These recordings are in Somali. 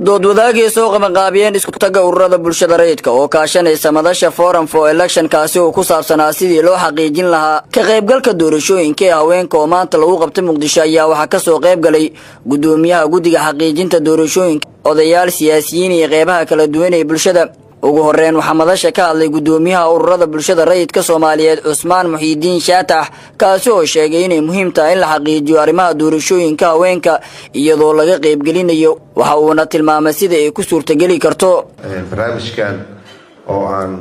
Dood wadaagii soo qabanqaabiyeen isku tagga ururada bulshada rayidka oo kaashanaysa madasha Forum for Election, kaasi oo ku saabsanaa sidii loo xaqiijin lahaa ka qaybgalka doorashooyinka ee haweenka oo maanta lagu qabtay Muqdisho, ayaa waxaa kasoo qayb galay gudoomiyaha guddiga xaqiijinta doorashooyinka, odayaal, siyaasiyiin iyo qeybaha kala duwan ee bulshada. Ugu horeyn waxaa madasha ka hadlay gudoomiyaha ururada bulshada rayidka Soomaaliyeed, Cusmaan Muxiidiin Shaatax, kaasi oo sheegay inay muhiim tahay in la xaqiijiyo arrimaha doorashooyinka haweenka iyadoo laga qaybgelinayo. Waxa uuna tilmaamay sida ay ku suurtageli karto. Barnaamijkan oo aan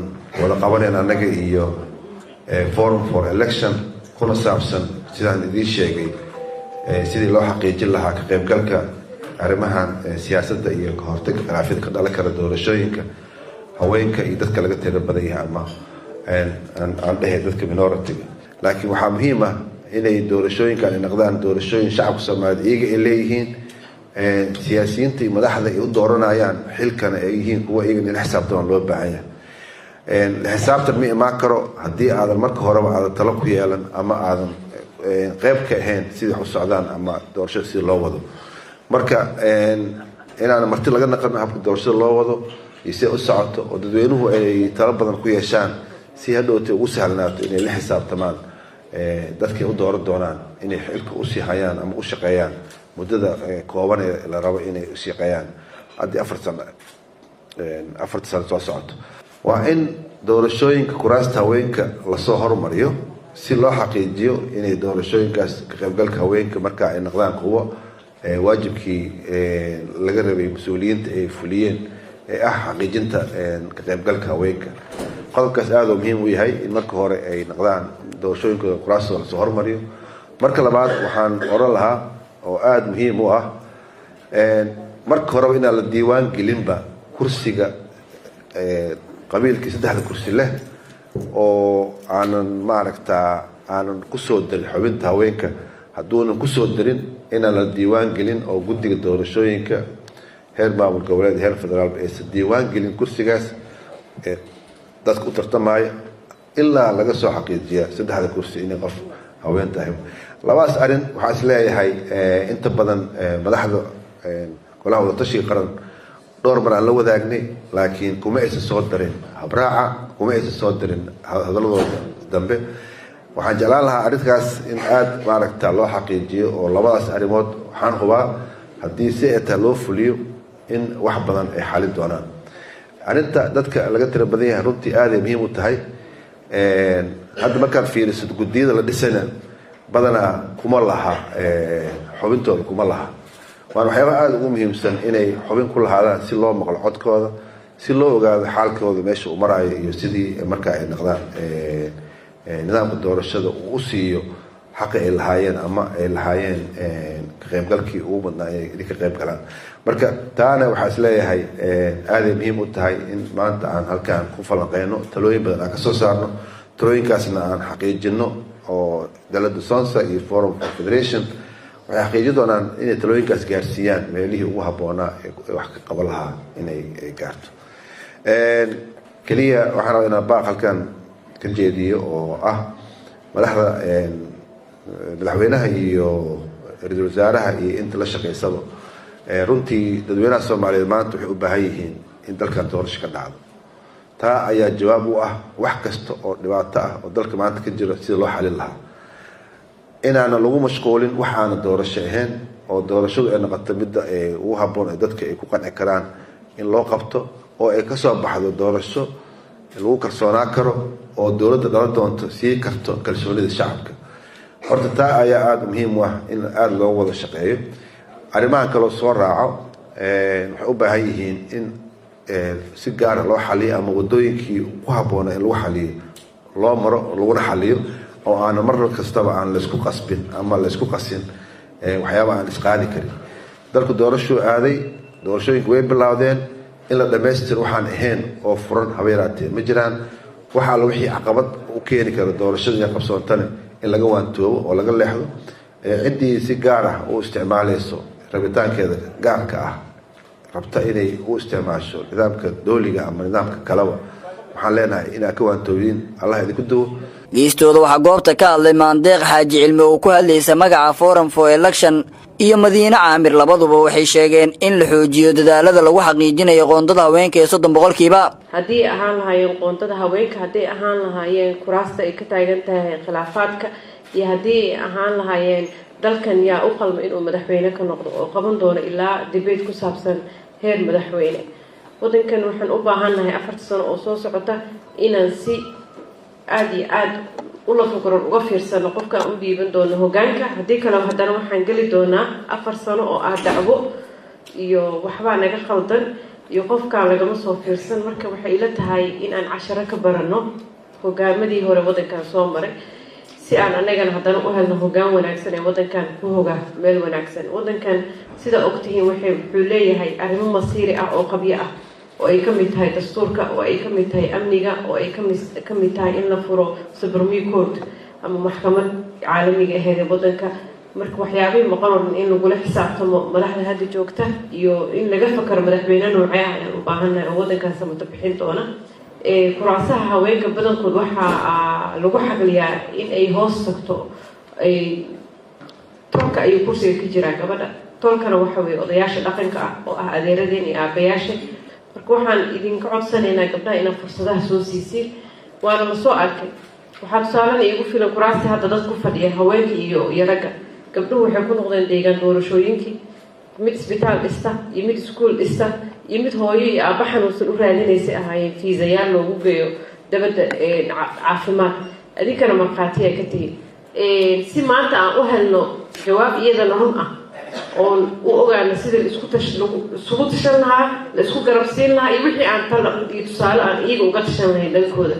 wada qabanayn annaga iyo Forum for Election, kuna saabsan, sidaan idiin sheegay, sidii loo xaqiijin lahaa ka qaybgalka arrimahan siyaasadda iyo kahortaga khilaafyada ka dhalan kara doorashooyinka haweenka iyo dadka laga tira badan yahay, ama aan dhehe dadka minority-ga. Laakiin waxaa muhiim ah inay doorashooyinkan ay noqdaan doorashooyin shacabka Soomaaliyeed iyaga ay leeyihiin, siyaasiyiinta iyo madaxda ay u dooranayaan xilkana ay yihiin kuwa iyaga in la xisaabtamaan loo baahan yahay. La xisaabtan ma imaan karo haddii aadan marka horeba aadan talo ku yeelan ama aadan qeyb ka ahayn sidii wax u socdaan ama doorashada sidii loo wado. Marka inaan marti laga naqano habka doorashada loo wado iyo si u socoto, oo dadweynuhu ay talo badan ku yeeshaan, si hadhowtay ugu sahlnaato inay la xisaabtamaan dadkay u dooran doonaan inay xilka usii hayaan ama u shaqeeyaan muddada kooban ee la rabo inay ushaqeeyaan haddii 4 sano, 4ta sano soo socoto. Waa in doorashooyinka kuraasta haweenka lasoo hormariyo si loo xaqiijiyo inay doorashooyinkaas ka qaybgalka haweenka marka ay noqdaan kuwo waajibkii laga rabay mas-uuliyiinta ay fuliyeen ee ah xaqiijinta ka qaybgalka haweenka. Qodobkaas aada oo muhiim u yahay in marka hore ay noqdaan doorashooyinkooda kuraastooda lasoo hormariyo. Marka labaad, waxaan oran lahaa oo aada muhiim u ah, marka horeba inaan la diiwaan gelinba kursiga qabiilkii saddexda kursi leh oo aanan maaragtaa aanan kusoo darin xubinta haweenka. Hadduunan kusoo darin, inaan la diiwaan gelin oo guddiga doorashooyinka heer maamul goboleed, heer federaalba aysan diiwaan gelin kursigaas dadka u tartamaya ilaa laga soo xaqiijiya saddexda kursi inay qof haween tahay. Labadaas arrin waxaa is leeyahay inta badan madaxda Golaha Wadatashiga Qaran dhowr mar aan la wadaagnay, laakiin kuma aysan soo darin habraaca, kuma aysan soo darin hadaladooda dambe. Waxaan jeclaan lahaa arrinkaas in aada maaragta loo xaqiijiyo, oo labadaas arrimood waxaan hubaa haddii si ay tahay loo fuliyo in wax badan ay xalin doonaan. Arrinta dadka laga tira badan yahay runtii aaday muhiim u tahay. Hadda markaad fiirisid guddiyada la dhisayna, badanaa kuma laha xubintooda, kuma laha. Waana waxyaabaha aada ugu muhiimsan inay xubin ku lahaadaan, si loo maqlo codkooda, si loo ogaado xaalkooda meesha uu maraayo iyo sidii marka ay noqdaan nidaamka doorashada uu u siiyo xaqi ay lahaayeen ama ay lahaayeen ka qaybgalkii ugu badnaa inay ka qayb galaan. Marka taana waxaa is leeyahay aaday muhiim u tahay in maanta aan halkaan ku falanqeyno, talooyin badan aan kasoo saarno, talooyinkaasna aan xaqiijino, oo dalada SONSA iyo Forum for Federation waxay xaqiijin doonaan inay talooyinkaas gaarsiiyaan meelihii ugu habboonaa ee wax ka qaban lahaa inay gaarto. Keliya waxaan rabaa inaan baaq halkan ka jeediyo oo ah madaxda, madaxweynaha iyo ra-iisul wasaaraha iyo inta la shaqaysaba. Runtii dadweynaha Soomaaliyeed maanta waxay u baahan yihiin in dalkan doorasho ka dhacdo. Taa ayaa jawaab u ah wax kasta oo dhibaato ah oo dalka maanta ka jira sida loo xalin lahaa. Inaana lagu mashquulin wax aana doorasho ahayn, oo doorashadu ay noqoto midda ugu habboon ee dadka ay ku qanci karaan in loo qabto, oo ay kasoo baxdo doorasho lagu kalsoonaan karo oo dowladda dhala doonto sii karto kalsoonida shacabka. Horta taa ayaa aada muhiim u ah in aada loogu wada shaqeeyo. Arrimahan kaloo soo raaco waxay u baahan yihiin in si gaara loo xaliyo ama wadooyinkii ku habboona in lagu xaliyo loo maro, laguna xaliyo, oo aana mar kastaba aan laysku qasbin ama laysku qasin waxyaaba aan isqaadi karin. Dalku doorashuu aaday, doorashooyinku way bilowdeen. In la dhamaystiro waxaan ahayn oo furan haba yaraatee ma jiraan. Waxa alla wixii caqabad u keeni kara doorashada inay qabsoontane in laga waantoobo oo laga leexdo. Ciddii si gaar ah u isticmaalayso rabitaankeeda gaarka ah, rabta inay u isticmaasho nidaamka dooliga ama nidaamka kaleba, waxaan leenahay inaad ka waantoobiin. Allah idinku duwo. Geestooda waxaa goobta ka hadlay Maandeeq Xaaji Cilmi oo ku hadlaysa magaca Forum for Election. Iyo Madiine Caamir labaduba waxay sheegeen in la xoojiyo dadaalada lagu xaqiijinayo qoondada haweenka ee 30%. Haddii ahaan lahaayeen qoondada haweenka, hadday ahaan lahaayeen kuraasta ay ka taagan tahay khilaafaadka, iyo haddii ay ahaan lahaayeen dalkan yaa u qalma inuu madaxweyne ka noqdo oo qaban doono ilaa debate ku saabsan heer madaxweyne. Wadankan waxaan u baahannahay 4ta sano oo soo socota inaan si aada iyo aada ula fogaron uga fiirsano qofkaan u dhiiban doono hogaanka. Haddii kale haddana waxaan geli doonaa 4 sano oo ah dacwo iyo waxbaa naga khaldan iyo qofkaan lagama soo fiirsan. Marka waxay ila tahay in aan casharo ka baranno hogaamadii hore wadankan soo maray, si aan anagana haddana u helno hogaan wanaagsan ee wadankan ku hogaa meel wanaagsan. Wadankan, sida ogtihiin, waxay wuxuu leeyahay arrimo masiiri ah oo qabyo ah, oo ay ka mid tahay dastuurka, oo ay ka mid tahay amniga, oo ay ka mid tahay in la furo Supreme Court ama maxkamad caalamiga aheyd ee wadanka. Marka waxyaabihii maqan oo dhan in lagula xisaabtamo madaxda hadda joogta iyo in laga fakaro madaxweyne noocee ah ayaan u baahannahay oo wadankaas samato bixin doona. Kuraasaha haweenka badankood waxaa lagu xaqliyaa in ay hoos tagto tolka ayuu kursiga ka jiraa gabadha. Tolkana waxa weye odayaasha dhaqanka ah oo ah adeeradeen iyo aabayaasha. Marka waxaan idinka codsanaynaa gabdhaha inaad fursadaha soo siisiin, waana la soo arkay. Waxaa tusaalena iigu filan kuraasti hadda dad ku fadhiya, haweenka iyo ragga. Gabdhuhu waxay ku noqdeen deegaan doorashooyinkii mid isbitaal dhista iyo mid iskuul dhista iyo mid hooyo iyo aaba xanuunsan u raadinaysay ahaayeen fiisayaal loogu geeyo dabadda caafimaad. Adinkana markhaatiyaa ka tihin. Si maanta aan u helno jawaab iyadana run ah oon u ogaano sida isku tash isugu tashan lahaa, la isku garabsiin lahaa, iyo wixii aan tal iyo tusaale aan iyaga uga tashan lahayn dhankooda.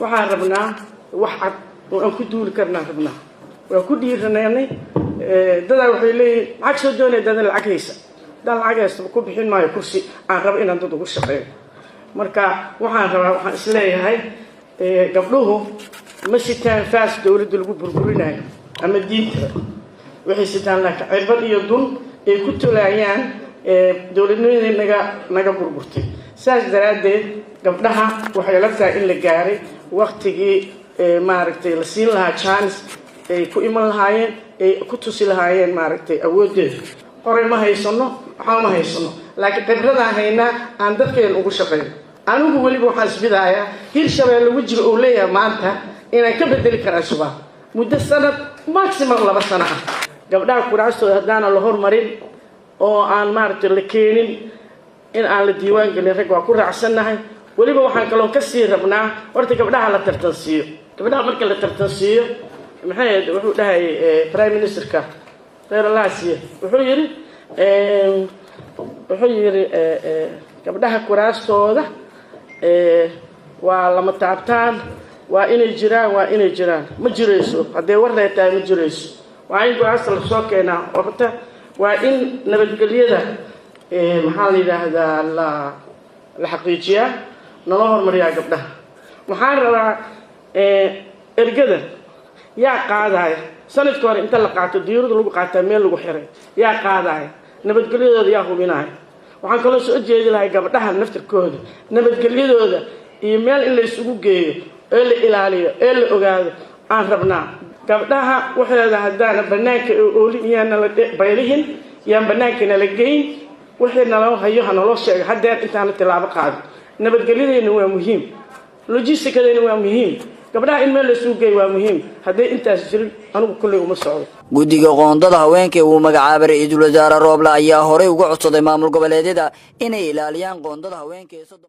Waxaan rabnaa wax cad oo aan ku duuli karnaan rabnaa. Waa ku dhiiranaynay. Dadaa waxay leeyihin, lacag soo doonaya, dadan lacag haysa. Haddaan lacag haysta ku bixin maayo kursi aan rabo inaan dad ugu shaqeeyo. Marka waxaan rabaa, waxaan isleeyahay, gabdhuhu ma sitaan faas dowladda lagu burburinayo ama diinta. Waxay sitaan laakiin cirbad iyo dun ay ku tolaayaan dowladnimadii naga burburtay. Saas daraaddeed gabdhaha waxay la tahay in la gaaray waktigii, maaragtay, la siin lahaa chance ay ku iman lahaayeen, ay ku tusi lahaayeen, maaragtay, awooddeeda. Qoray ma haysano, waxba ma haysano, laakiin khibradaan haynaa aan dadkeena ugu shaqeyno. Anigu weliba waxaan isbidayaa Hirshabeelle wejiga uu leeyahay maanta inaan ka bedeli karaa Shabaab muddo sanad, maximum 2 sano ah. Gabdhaha kuraastooda haddaana la hormarin oo aan, maaragtay, la keenin in aan la diiwaan gelin rag, waa ku raacsannahay. Weliba waxaan kaloo kasii rabnaa horta gabdhaha la tartansiiyo. Gabdhaha marka la tartansiiyo, maxay ahayd, wuxuu dhahay prime ministerka reer Alaasiya, wuxuu yidhi gabdhaha kuraastooda waa lama taabtaan, waa inay jiraan, waa inay jiraan. Ma jirayso haddee warlee tahay, ma jirayso. Waa in kuraasta lasoo keenaa. Horta waa in nabadgelyada, maxaa la yidhaahdaa, la xaqiijiyaa, nala hormariyaa gabdhaha. Waxaan rabaa ergada yaa qaadaya? Sanadka hore inta la qaato diirada lagu qaataa meel lagu xiray, yaa qaadaya? Nabadgelyadooda yaa hubinaya? Waxaan kaloo soo jeedi lahay gabdhaha naftirkooda nabadgelyadooda iyo meel in la isugu geeyo ee la ilaaliyo ee la ogaado aan rabnaa. Gabdhaha waxeeda haddaana banaanka oolin, iyaana la baylihin, yaan banaanka nala geyn. Wixii naloo hayo ha naloo sheego haddeer intaana tilaabo qaadin. Nabadgelyadeenna waa muhiim, logisticadeenna waa muhiim, gabdhaha in meel la isugu geeyo waa muhiim. Hadday intaas jirin, anigu kolley uma socdo. Guddiga qoondada haweenka ee uu magacaabay ra-iisul wasaare Rooble ayaa horey uga codsaday maamul goboleedyada inay ilaaliyaan qoondada haweenka ee 30.